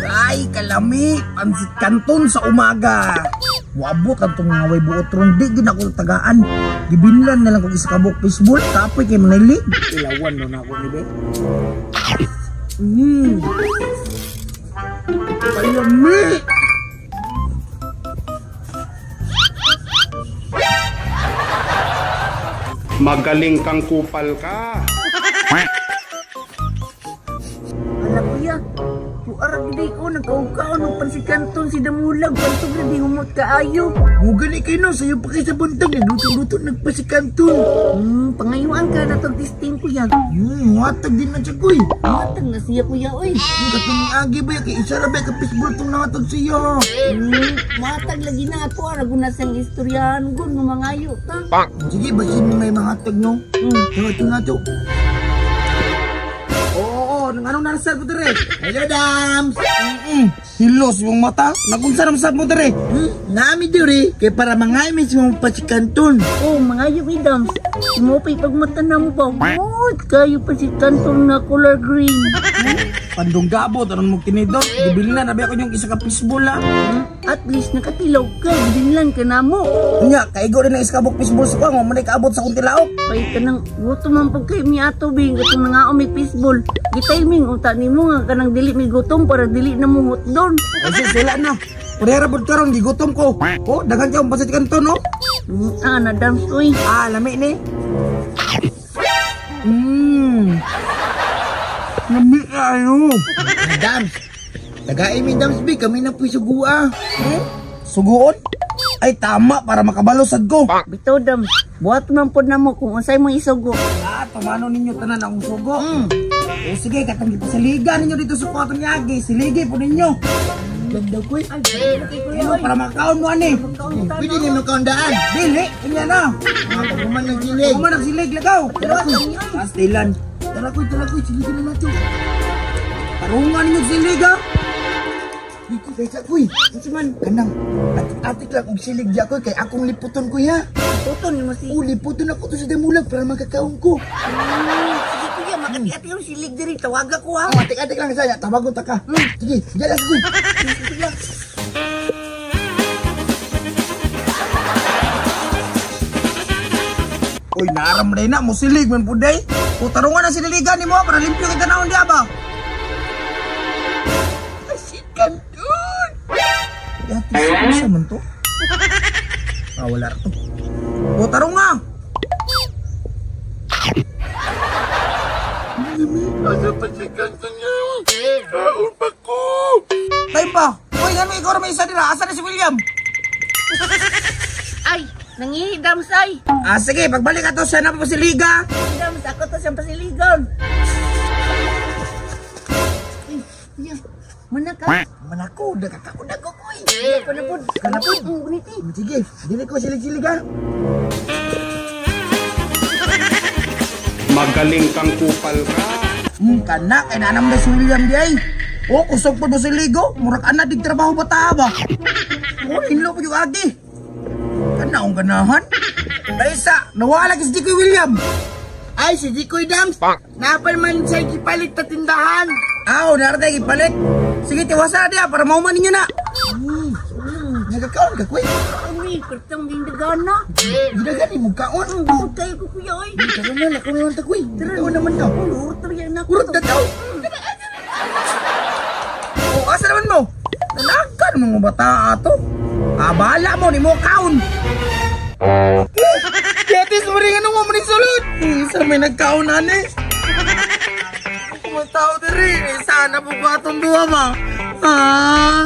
Ay, kalami, pansit kanton sa umaga. Wabot ang itong mga way buot ron, di gid ako tagaan. Gibinlan na lang kung isa kabuk fishball, kapoy kay manilig. Ilawan no na ako ni be. Kalami! Magaling kang kupal ka. Ala kuya, tuara gid ko nagkaugkaon og pansit kanton si Damulag pantog na di humot kaayo. Mugali kayo no, sayo pa kayo sa buntag, nagluto-luto nagpansit kanton. Pangayuan ka na tog testing kuya. Watag din na siya kuy. Watag na siya kuya oy. Katong agi ba kay isa ra ba ka fishball tong nangatag siya. Watag lagi na ato ara guna siyang istoryahan gun mangayo ka. Sige, basin may mahatag no. Ito na to. Oo, anong narasal mo dire? Hello, Dams! Hilos yung mata. Nagunsa naman mo dire? Nami dire, kay para mangaymin si mong pasikanton. Oo, mangayo mi, Dams. Sumupay pagmata na mo ba? What? Kayo pasikanton na color green. Pandong gabot, anong mong tinidor? Gibili na, nabi ako yung isa ka fishball, ha? At least nakatilaw ka, gibinlan ka na mo. Nya, kaigo rin ang isa ka buk fishball sa kuwang, mo na ikaabot sa kong tilaok. Ay, kanang gutom ang pagkay mi ato, bing, katong nangaon may fishball. Gitiming, unta ni mo nga, kanang dili may gutom para dili na mo hotdon. Ay, sus, wala na. Purera pod karon, gigutom ko. Oh, daghan kayong pasit kanton, no? Na Dams, uy. Ah, lami ni. Lami kayo. Dams, tagain mi Dams B, kami na po'y sugua. Suguon? Ay tama, para makabalo sad ko. Bitaw Dams, buhat man pod namo kung unsay mong isugo. Ah, tumano ninyo tanan akong sugo. O sige, katong gipasiligan ninyo dito sa kwarto ni Agi, siligi po ninyo. Ganda ko eh. Ay, Ano, para makaon mo ani. Pwede ni makaon daan. Dili, inya na. Pagkuman ng silig. Kuman ang silig lagaw. Pastilan. Tara koy, siligi na nato. Tarungan ninyo silig ha. Dito kaysa koy. Unsa man kanang atik-atik lang og silig di ako kay akong liputon koy ha. Liputon mo si. O liputon ako to sa Damulag para makakaon ko. Sige kuya, makati-ati yung silig diri, tawaga ko ha. Oh, atik-atik lang saya, tawagon ta ka. Sige, diyan lang koy. Sige lang. Uy, naram rin na, musilig man po day. O tarungan ang siniligan ni mo para limpyo kay tanawon diya ba? Pasikan dun! Yati, sa man to? Ah, wala to. O tarungan! Asa pasikan to niya? Kaon pa ko! Tayo pa! Uy, nga may ikaw na may isa nila. Asa na si William? Ay! Nangihi, Dams, ay! Ah, sige, pagbalik ato siya na pasiliga. Dams, ako to siyang pasiligon. Ay, kuya, manaka. Manako, nagkakaon ako, kuy. Kanapod. Kanapod. Guniti. Sige, dili ko silig-silig, ha? Magaling kang kupal ka. Kana, kay naanam na si William di ay. Oh, kusog po mo siligo. Murag ana, dig trabaho ba ta ba? Oh, hinlo po yung agi. Kana akong ganahan. Taisa, nawala si Jikoy William. Ay, si Jikoy Dams. Napal man siya gipalit na tindahan. Aw, naratay gipalit. Sige, tiwasa na diya para mauman ninyo na. Nagkakaon ka, kuy. Uy, pertang gindagana. Gindagani mo kaon. Busog kayo ko, kuya, oy. Tara na, lakaw na lang ta, kuy. Tara na naman ka. Urot na yan ako. Urot na daw. O, asa naman mo? Nanagan mga bata ato. Ah, bahala mo, ni mo kaon. Yatis, maring ano mo, maring sulod. Isa may nagkaon na ni. Kumataw diri. Sana po ba itong duha ma? Ah.